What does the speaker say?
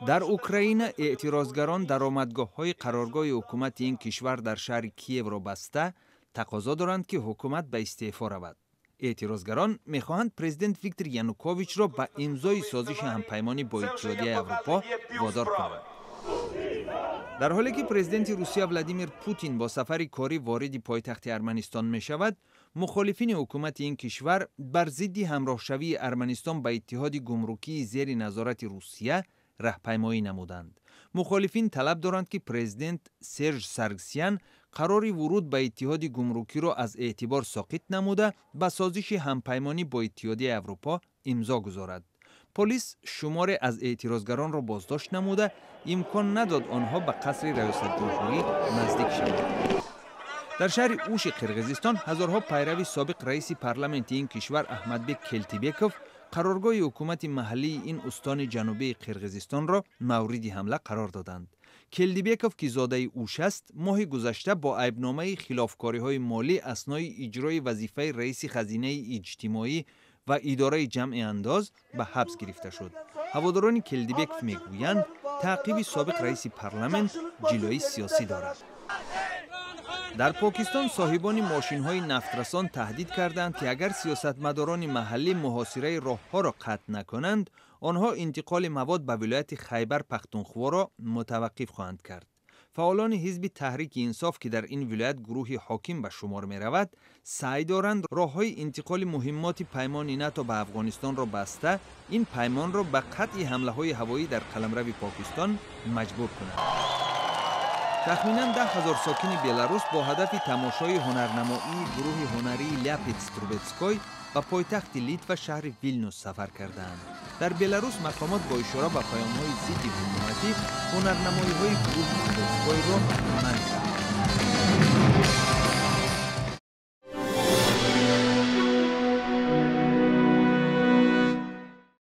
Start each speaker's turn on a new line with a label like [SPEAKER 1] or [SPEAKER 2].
[SPEAKER 1] Дар Украина эътирозгарон даромадгоҳҳои қароргоҳи ҳукумати ин кишвар дар шаҳри Киевро баста, тақозо доранд, ки ҳукумат ба истеъфо равад. Эътирозгарон мехоҳанд президент Виктор Януковичро ба имзои созиши ҳампаймонӣ бо Иттиҳодияи Аврупо водор кунанд. Дар ҳоле ки президенти Русия Владимир Путин бо сафари корӣ вориди пойтахти Арманистон мешавад, мухолифини ҳукумати ин кишвар бар зидди ҳамроҳшавии Арманистон ба Иттиҳоди гумрукии зери назорати Русия раҳпаймоӣ намуданд. Мухолифин талаб доранд, ки президент Серж Саргсян қарори вуруд ба Иттиҳоди гумрукиро аз эътибор соқит намуда, ба созиши ҳампаймонӣ бо Иттиҳодияи Аврупо имзо гузорад. Полис шуморе аз эътирозгаронро боздошт намуда, имкон надод онҳо ба қасри раёсатҷумҳурӣ наздик шаванд. Дар шаҳри Уши Қирғизистон ҳазорҳо пайрави собиқ раиси парламенти ин кишвар Аҳмадбек Келтибеков қароргоҳи ҳукумати маҳаллии ин устони ҷанубии Қирғизистонро мавриди ҳамла қарор доданд. Келдибеков, ки зодаи Уш аст, моҳи гузашта бо айбномаи хилофкориҳои молӣ аснои иҷрои вазифаи раиси хазинаи иҷтимоӣ ва идораи ҷамъи андоз ба ҳабс гирифта шуд. Ҳаводорони Келдибеков мегӯянд, таъқиби собиқ раиси парламент ҷилои сиёсӣ дорад. Дар Покистон соҳибони мошинҳои нафтрасон таҳдид карданд, ки агар сиёсатмадорони маҳаллӣ муҳосираи роҳҳоро қатъ накунанд, онҳо интиқоли мавод ба вилояти Хайбар Пахтунхворо мутаваққиф хоҳанд кард. Фаъолони ҳизби Таҳрики Инсоф, ки дар ин вилоят гурӯҳи ҳоким ба шумор меравад, саъй доранд роҳҳои интиқоли муҳиммоти паймони НАТО ба Афғонистонро баста, ин паймонро ба қатъи ҳамлаҳои ҳавоӣ дар қаламрави Покистон маҷбур кунанд. Тахминан 10 000 сокини Беларус бо ҳадафи тамошои ҳунарнамоии гурӯҳи ҳунарии Ляпис Трубецкой ба пойтахти Литва, шаҳри Вилнюс, сафар кардаанд. Дар Беларус мақомот бо ишора ба паёмҳои зидди ҳукуматӣ ҳунарнамоиҳои гурӯҳи Трубецкойро